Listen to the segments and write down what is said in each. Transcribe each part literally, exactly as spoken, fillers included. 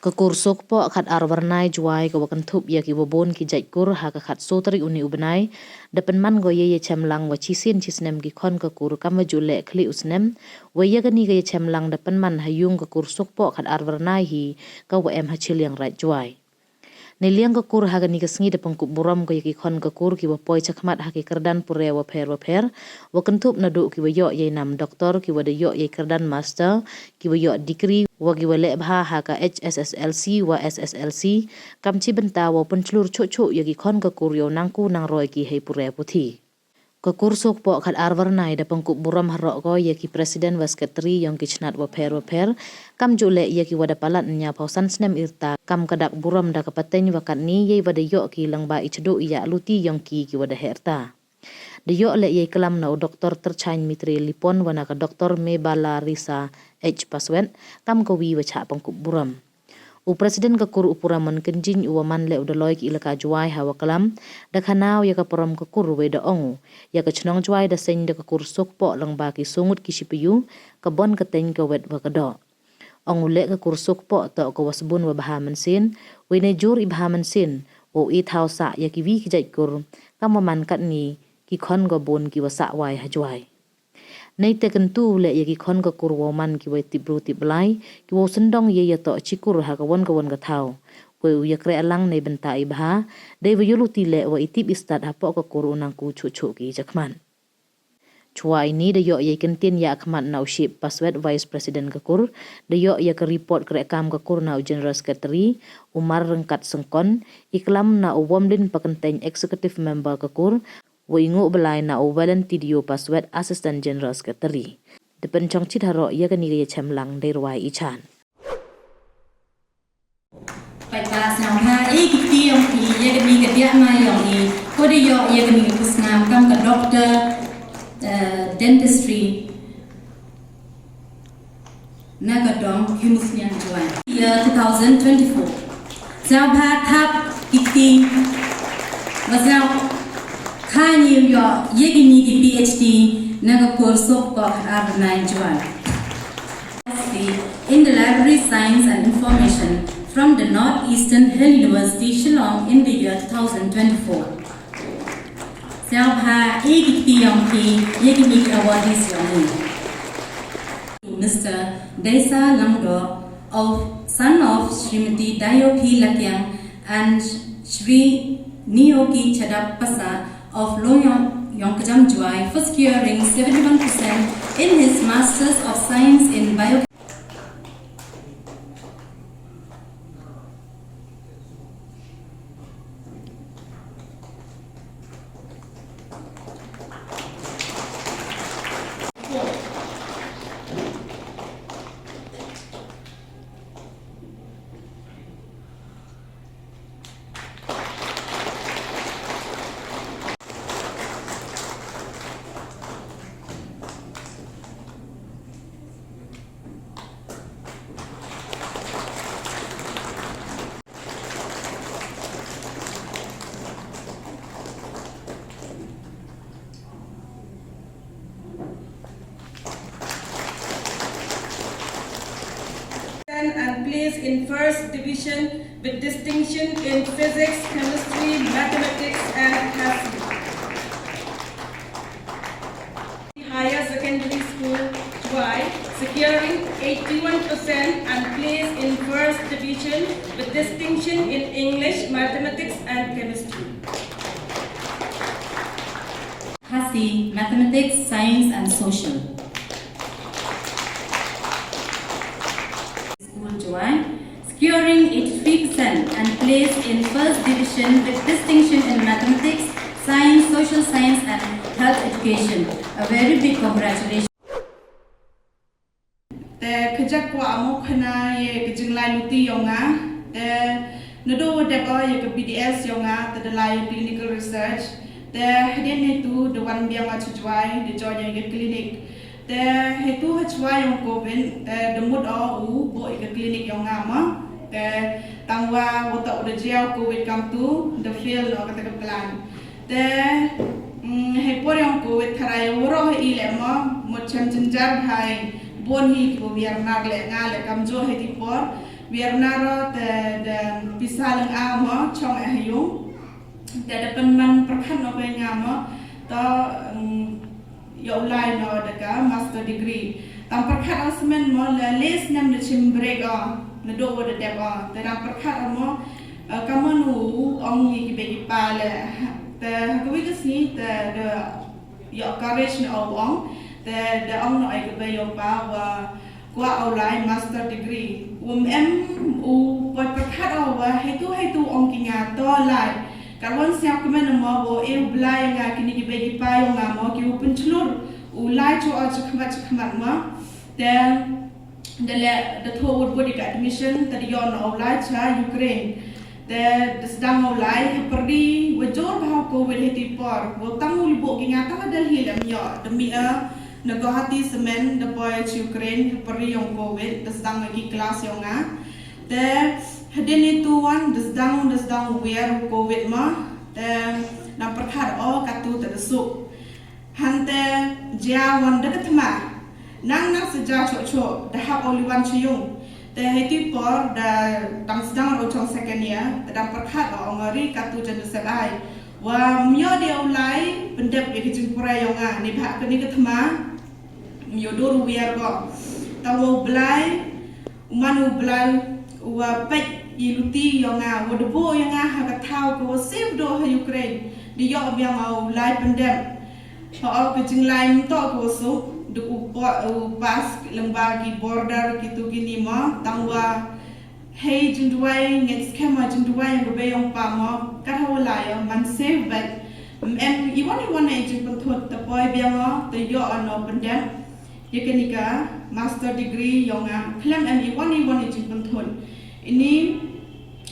Ka kur Sukpoh Khatar Warnai Jowai ka wa kynthup ya ki wa bun ki jait kur ha ka khatso tarik uni u bnai, da pynman ko ya i yachemlang wa chisien chisnem ki khon ka kur kam wa ju leh khlieh u snem, wei ya kani ka yachemlang da pynman ha yung ka kur Sukpoh Khatar Warnai hi ka wa em ha Chilliangraij Jowai. Neiliang ka kur ha kani ka sngi da pynkup burom ko ya ki khon ka kur ki wa poi chakhmat ha ki kyrdan pule wa pher wa pher, wa kynthup naduh ki wa yoh ya i nam doktor, ki wa da yoh ya i kyrdan master, ki wa yoh degree, wa ki wa leh bha ha ka H S S L C wa S S L C, kam chi bynta wow pynchlur chuh chuh ya ki khon ka kur yow nangku nangroi ki hei pule puthi. Ka kur Sukpoh Khatar Warnai da pynkup burom haroh ko ya ki president wa secretary yong ki chnat wa pher wa pher, kam ju leh ya ki wa da palat nia phaw san snem irta, kam ka dak burom da ka pateng wa katni ya i wa da yoh ki lyngba i chduh ya luti yong ki ki wa da heh rta. Da yoh leh ya i klam na u doktor Terchain Mitri Lipon wa na ka doktor Mebala Risa H Paswet, kam ka wi wa chah pynkup burom. U president ka kur u Puramon Kynjing u wa man leh u daloi ki ilaka Jowai ha wa klam, da khana u ya ka parom ka kur wei da ong u, ya ka chnong Jowai da seng da ka kur Sukpoh lyngba ki sungut ki shipiu, ka bon ka teng ka wet wa ka doh. Ong u leh ka kur Sukpoh toh ka wa sbun wa bha mynsiem, wei ne jur i bha mynsiem, wow i thaw sah ya ki wi ki jait kur, kam wa man katni ki khon ka bun ki wa sah wai ha Jowai. Neite kyntu u leh ya ki khon ka kur wow man ki wa tip bru tip blai, ki wow syndong ya ya toh chi kur ha ka won ka won ka thaw. Wei u ya kreh alang nei bynta i bha, dei wa yoh luti leh wa i tip i stad hapoh ka kur u nangku chuh chuh ki chakhmat. Chwa ini da yoh ya i kyntien ya khmat na u Ship Paswet Vice President ka kur, da yoh ya ka report kreh kam ka kur na u General Secretary, u Mar Ryngkat Syngkon, i klam na u Womlin Pakenteng Executive Member ka kur, wa i nguh blai na u Valentidio Paswet Assistant General Secretary. Da pynchong chit haroh ya kani ka yachemlang dei rwai i chan. Paidbah sngewbha e kiti yong i ya kani ka diah ma yong i, ko da yoh ya kani ka kusnam kam ka doctor, eh, dentistry. Na ka dong Humusniang Jowai. Year two thousand twenty-four. Sngewbha thap kiti. Wa sngewbha kani u yoh ya kini ki P H D na ka kur Sukpoh Khatar Warnai Jowai. In the Library Science and Information from the North Eastern Hill University, Shillong in the year two thousand twenty-four. Sngewbha e kiti yong ki ya kini ki awardees yong i. Mister Desa Langdo, of, son of Srimati Dayoki Lakiang and Shri Nioki Chadap Pasa of Loyong, Yongkajam Jowai, for securing seventy-one percent in his Masters of Science in Bio. And placed in first division with distinction in physics, chemistry, mathematics, and Khasi Higher Secondary School, Jowai, securing eighty-one percent and placed in first division with distinction in English, mathematics, and chemistry. Khasi, Mathematics, Science and Social. School Jowai, securing eighty-three percent and placed in first division with distinction in Mathematics, Science, Social Science and Health Education. A very big congratulations. Te kajak kwah mo khana ya ka jinglai luti yong nga. Te nado dep o ya ka B D S yong nga, te da lai ya clinical research. Te hadien neitu da wan biang o cha Jowai, da join ya ka clinic. Te heitu ha chwa yong covid, te da mut o u buh ya ka clinic yong nga mo. Te tangwa wa toh u da jia u covid kamtu, da fail o kata ka plan. Te, mm, hei por yong covid tharai waroh i leh mo, mut chem jynjar bha i, bun hi ki wa biar nar leh nga leh kamjooh hei ti por. Wiar naro te da pisa lang a mo chong e ha yung. Te da pynman pyrkhat no ko nga mo. To, mm, yow lai no da ka master degree. Tang pyrkhat o semen mo le le snem da chim break o. Na do wo da dep o. Te tang pyrkhat o mo, eh, ka mo nu ong ni ki be ki pa le. Te ha ka wi ka sngi te da yow courage no o ong. Te da ong no ai ka be yow pa wa kwah o lai master degree. Um, em u poi pyrkhat o wa heitu heitu ong ki nga to lai. Ka wan siap kmen mo wo e u blai nga kini ki be ki pa yow nga mo ki u pynchlur. U lai cho o chakhmat chakhmat mo. Te da le da tho wot wot i ka admission te da yow no o lai cha Ukraine. Te da sdang o lai ha pyrdi wa jor bha u covid hiti por. Wa tang u li bo ki nga tang ha Delhi lem yow. Da mi a na Guwahati semen da poi cha Ukraine ha pyrdi yong covid da sdang ki class yong nga. Te hadien itu wan da sdang da sdang u wiar u covid ma. Te da pyrkhat o katu te da suk. Hante jia wan da ka thma. Nang nang sa ja chok chok da hap o li wan cha yung. Te hei ti por da dang sdang o chong second year, te dang pyrkhat o ong ri katu jan da sep ai. Wa myo de o lai pyndep ya ka jingpura yong nga, ni bha ka ni ka thma. Myo dur wiar ko. Ta wa u blai, u man u blai, wa pek i luti yong nga, wa debo yong nga ha ka thaw ko wa sep do ha Ukraine. Di yo biang o lai pyndep. Ho o ka jinglai mto ko su, duk u po, u pas lengba ki border ki tu ki ni mo, tang wa hei jingduwai, ngai skhem wa jingduwai yong ka be yong pa mo, kat ha wa lai o, man save bait. Em, i wan i wan i jingpynthut, ta poi biang o, ta yo o no pyndem. Ya ka ni ka master degree yong nga, khlem em i wan i wan i jingpynthut. Ini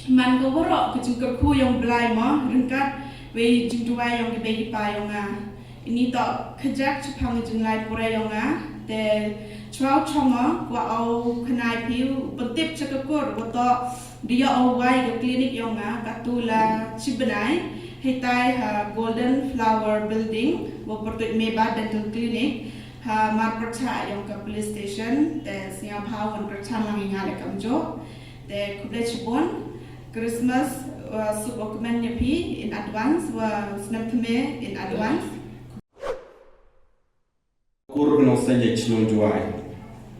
man ka warok ka jingkyrkhu yong blai mo, ryngkat wei jingduwai yong ka be ki pa yong nga. Ini toh kajak chaphang jinglai pura yong nga, te chwa u chong o, kwah o khnai phi u pyntip cha ka kur, wa toh di yoh o wai ka clinic yong nga, katu la chi bnai, hei tai ha Golden Flower Building, wa pyrtuit Meba Dental Clinic, ha mar pyrchah yong ka police station, te sniaw bha wan pyrchah lang i nga le kamjooh, te khublei chibun, Christmas, wa suk o kmen ya phi in advance, wa snem thymme in advance. Kur ka nongsan ya chnong Jwai.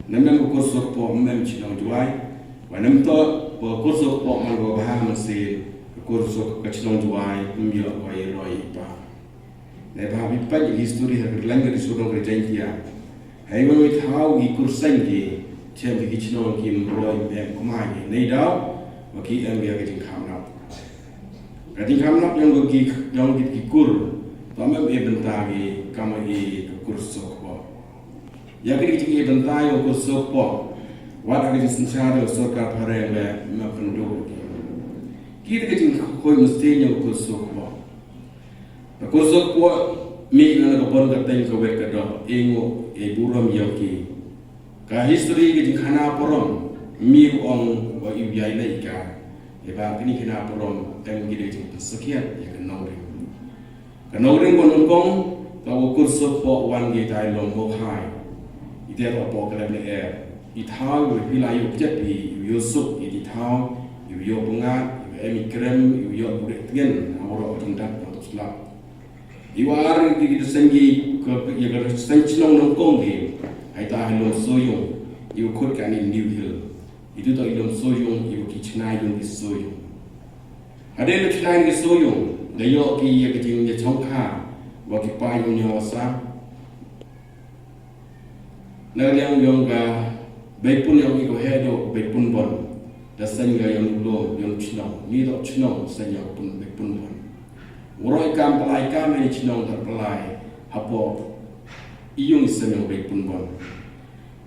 Nam nam ka kur suk po, nam nam chnong Jwai. Wa nam to, wa kur suk po man wa bha man sin, ka kur suk ka chnong Jwai, nam ya wa i roi i pa. Ne bha bi pa i history ha ka lang ka di sudong ka Jaintia. Hei wa mi thaw i kur san ki, chem ki chnong ki mroi mem kumai ki. Nei daw, wa ki em ya ka jingkham nap. Ka jingkham nap yong ki, yong ki, ki kur, to mem e bynta ki, kama i ka kur suk po. Ya ka jing e bynta yong kur suk po. Wat ka jingsynshar yong sorkar phareng le, ma pyndu ki. Ki ka jingkhoi musti yong kur suk po. Ka kur suk po, mi na ka pon ka teng ka wet ka dok, e ngo, e burom yong ki. Ka history ka jingkhana parom, mi u ong wa i u yai lai ka. E ba kini khana parom, em ki da jingpynsakhiat ya ka nongring. Ka nongring wa nyngkong, ka wa kur suk po wan ki tai long mo hai. I te wa po ka lem le er. I thaw, i wa phi la yoh jet i, i wa yoh suk, i ti thaw, i wa yoh pyngat, i wa em i krem, i wa yoh buret tngen, ha warok jingdat, wa tuk slap. I wa ar ki, ki sen ki, ka, ya ka sen chnong nyngkong ki, hei ta hei long Soyung, i wa khut ka ni New Hill. I tu to i long Soyung, i wa ki chna yung ki Soyung. Hadien la chna ki Soyung, da yoh ki ya ka jing ya chong kha, wa ki pa yung ya wa sa. Na liang yong ka, bei pun yong i ko he do, bei pun bon. Da sen ka yong lo, yong chnong, ni do chnong, sen yong pun, bei pun bon. Waroi kam palai kam, ni chnong da palai, hapo, i yung sen yong bei pun bon.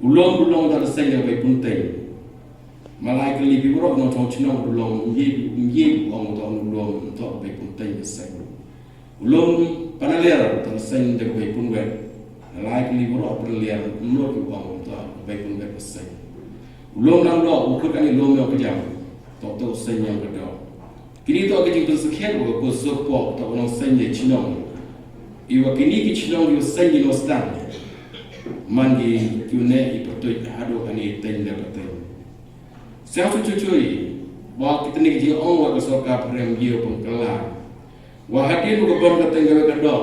U long, u long da sen yong bei pun teng. Malai ka li bi warok nong chong chnong u long, um ye, um ye, u ong to u long, to bei pun teng da sen. U long Panaliar, to da sen da ka bei pun wet. Malai ka li warok Panaliar, um lo u ong to bei pun wet da sen. U long Langdoh, u khut ka ni long yong ka jam. To to sen yong ka do. Kini to ka jingpynsakhiat wa ka kur suk po, to u nongsan ya chnong. I wa kini ki chnong i wa san i nong sdang. Man ki ki u ne i pyrtuit haduh ani teng le pateng. Sñiaw chui chui, wa kitni ki jingong wa ka sorkar phareng ye u pynkylla. Wa hadien u ka bom ka teng ka wei ka doh.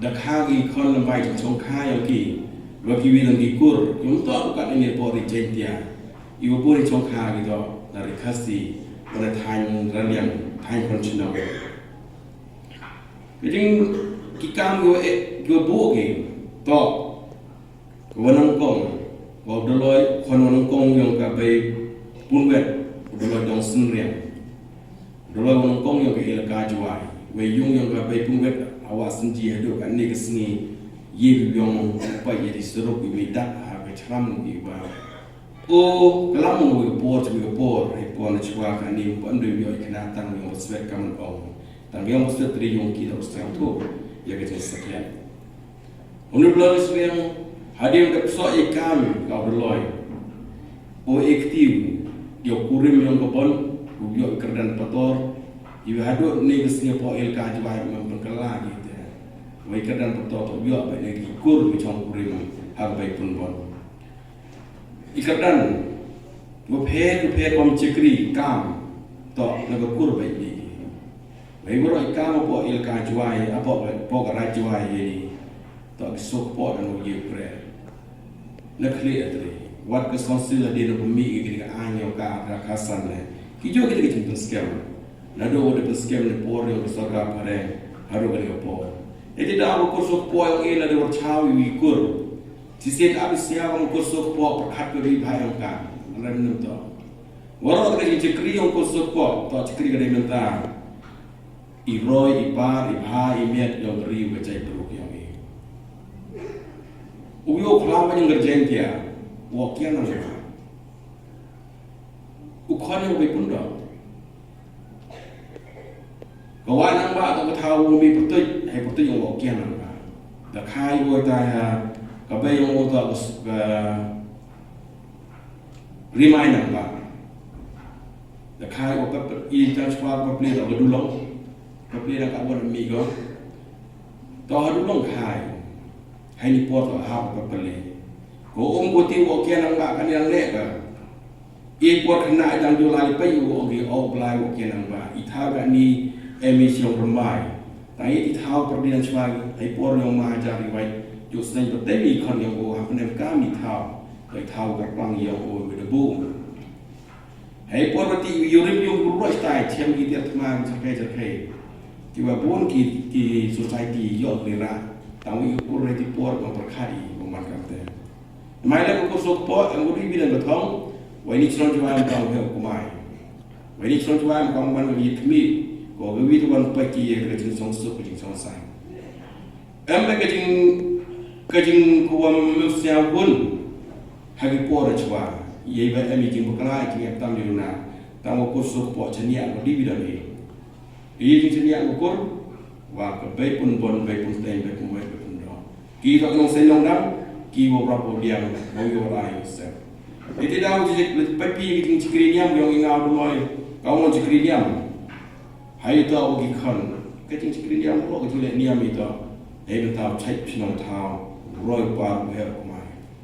Da kha ki khon lymbai chong chong kha yong ki, wa ki wi lang ki kur, yung toh u kat ini por ri Jaintia. I wa por ri chong kha ki toh, na ri Khasi, wa na thaiñ Raliang, thaiñ Khon Chnong. Ka jing ki kam ki wa e, ki wa buh ki, toh, ka wa nyngkong, wa u Daloi, khon wa nyngkong yong ka Bei Punwet, u Daloi Dong Synriang. U Daloi wa nyngkong yong ka elaka Jwai, wei yung yong ka Bei Punwet, hawa synji hadooh katni ka sngi, ye yong u pait ye di suruk i mi dak ha ka chram i wa. O, ka lam u ka por, chwa ka por, hei por na chwa katni, pa ndu yoh i khynnah tang yong ka swet ka man ong. Tang yong ka swet tri yong ki da u sñiaw tu, ya ka jingsakhiat. Uni u Daloi Synriang, hadien da psoh i kam ka u Daloi. O, e kti u, yow kurim yong ka bon, u yoh i kyrdan pator, i wa hadooh ni ka Singapore el ka Jwai man pynkylla ki te. Wa i kyrdan pator toh u yoh ba ni ki kur ki chong kurim ha ka Bei Punbon. I kyrdan, wa pher, wa pher kam chakri kam, toh na ka kur Bei ni. Wei waroh i kam hapoh elaka Jwai, hapoh, hapoh ka raij Jwai ye ni. Toh ki suk poh da no ye pre. Na khlieh atri. Wat ka songsil hadien u pynmih ki ka aiñ yong ka, ka Khasan le. Ki jooh ki da ki jingpynskhem. Nadooh wa da pynskhem ne por yong ka sorkar phareng. Hadooh kani ka por. Iti da wa kur suk poh yong i la da war chaw i wi kur. Chisien ap i sñiaw wa kur suk poh pyrkhat ka ri bha yong ka. Rem nem toh. Waroh ka jingchakri yong kur suk poh, toh chakri ka dei mynta. I roi, i par, i bha, i miat yong ka ri wa jait bruk yong i. U yoh khlaw wa yong ka Jaintia, wa kian nang ba. U khon yong Bei Pundoh. Ka wa nang ba, toh ka thaw u mi pyrtuit, hei pyrtuit yong wa kian nang ba. Da khai u ta ha, ka bei yong u toh ka s-, ka Rimai nang ba. Da khai wa pep, i tang chwa pep le da ka Dulong. Pep le da ka wan mi ko. To ha Dulong khai. Hai ni por to ha pep le. Ko um ko ti wa kian nang ba kan yang le ka. I por khana i dang July pa i wa ki o Blai wa kian nang ba. I thaw ka ni em i siong Rimai. Tang i thaw pyrdi nang chwa, hai por yong ma hajar i wai. Ju seng pa te mi khon yong o ha pnem ka mi thaw. Kai thaw ka pang yong o wi da bu. Hei por wa ti u yurim yung bu roi tai, thiam ki tiar thma ki chakhe chakhe. Ki wa bun ki, ki society yoh ni ra. Tang wi u kur hei ti por ma pyrkhat i, ma man kam te. Mai le ko kur suk poh, em u ri bi dang ka thong, wa ini chnong Jwai em tang he u kumai. Wa ini chnong Jwai em kam man ka yit khmi, ko ka wi tu wan pa ki ye ka jingsong suk, ka jingsong sang. Em ka jing, ka jingkwah mynsiem bun, ha ki por chwa. Ye ba em i jingbakla, i jingem tam i runa. Tang wa kur suk poh chaniah ko di bi da ni. I jingchaniah ko kur, wa ka Bei Punbon, Bei Punteng, Bei Punwet, Bei Pundoh. Ki ka nong seng nong dang, ki wa rap wa diang, wa yoh rai wa sep. Iti da u jing, pa pi ki jingchikri niam, yong i nga u moi, ka u jingchikri niam. Hai to wa ki khon, ka jingchikri niam, wa ka jingle niam i to. Hei mynta u chait chnong thaw, roi par, wa her ko